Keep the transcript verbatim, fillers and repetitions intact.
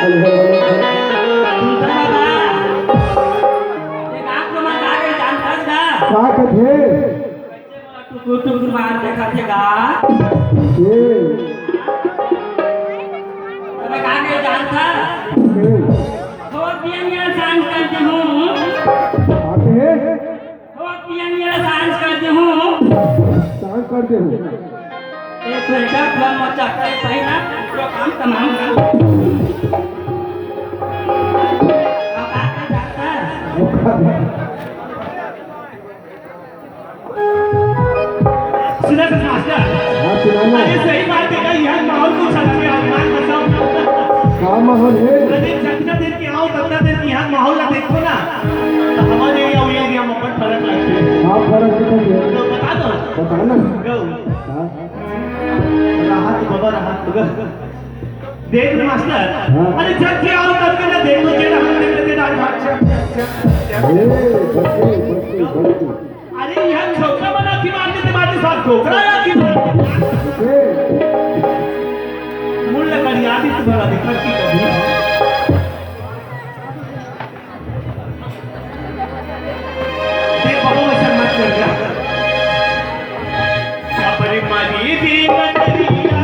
सुनता बाबा, एक आंख लो मत आगे जानता का? का कथे? टुकुर टुकुर मार देखा थे का? ए। अबे का के जानता? ए। हो दिया मिया सांस कर दे हूँ। आते हैं? हो पियंग ये सांस कर दे हूँ। सांस कर दे हूँ। एक तो एकर फल मचा कर पहिला पूरा काम तमाम कर। अब आके जाता है। सुना तो मास्टर। हाँ, सुना ना। अरे सही बात है, यहाँ माहौल कुछ अलग है, हनुमान कसम। का माहौल है? अरे जितना देर के आओ, उतना देर के यहाँ माहौल ना देखो ना। त हमर एरिया अउ एरिया म बड़ फरक लगथे। का फरक दिखत हे? तो बता दो। बता ना। गौ। हाँ। राहत बाबा, राहत गौ। देख ना मास्टर। हाँ। अरे जब जे आओ तब के ना देखो, जे रहा, देख, देख, देख, अच्छा, अच्छा, अच्छा, अच्छा। ए, बच्चे, बच्चे, बच्चे। अरे, यहाँ छोकरा मन आँखी मार देथे, मार देथे, साथ डोकरा आँखी मार देथे। ए। मुड़ लगा याद ही तुम्हारा दिक्कत की कमी है। देख बाबू, वैसा मत कर जा। शबरीमली देवतरिया।